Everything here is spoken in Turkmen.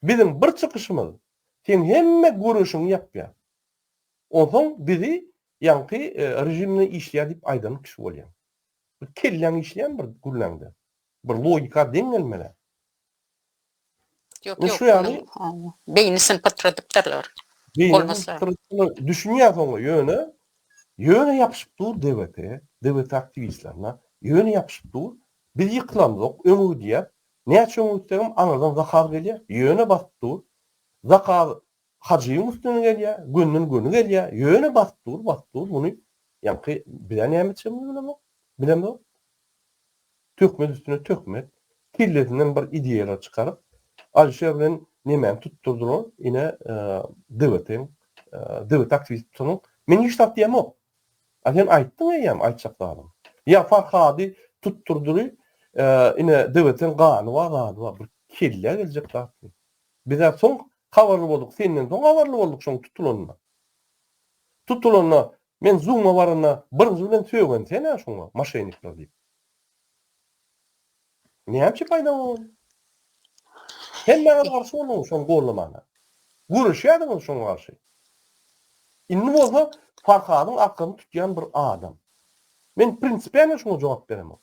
Biziň bir çykyşymyz seň hemme göreşiňi ýapýar. Onsoň bizi ýaňky režim bilen işleýär diýip aýdan kişi bolýaň. Bir kelläň işleýärmi bir gürläňde? Bir logika deň gelmeli. Ýok, ýok. Şu ýaly beýnisini pytradypdyrlar. Beýnisini pytradypdyrlar. Düşünýär soňra ýöne ýöne ýapyşyp dur DWP, DWP aktiwistlerine ýöne ýapyşyp dur. Biz ýykylamzok, öňe gidýäs. Näçe öňe gitsegem aňyrdan zakaz gelýär, ýöne basyp dur. Zakaz Hajyň üstünden gelýär, gönden göni gelýär, ýöne basyp dur, basyp dur. Muny ýaňky bizä näme etjegimizi bilemok, bilemzok. Töhmet üstüne töhmet, kellesinden bir ideýalar çykaryp, Alişer bilen nemäni tutdurdylar, ine DWT-iň, DWT aktiwist tutanyň. Men hiç zat diýemok. A sen aýtdyň eýýäm aýtjak zadyňy. Ýa Farhady tutdurdyry, ine DWT-iň gany bar, zady bar. Bir kellä geljek zat bu. Biz-ä soň habarly bolduk, senden soň habarly bolduk şoň tutulanyna. Tutulanda men Zoom-a baranda birinji bilen sögen sen-ä şoňa moşennikler diýip. Näme üçin paýdaň boldy? Hemmäňiz garşy bolduňyz şony gollamana. Göreşýärdiňiz şoňa garşy. Indi bolsa Farhadyň arkasyny tutýan bir adam. Men prinsipialno şoňa jogap beremok.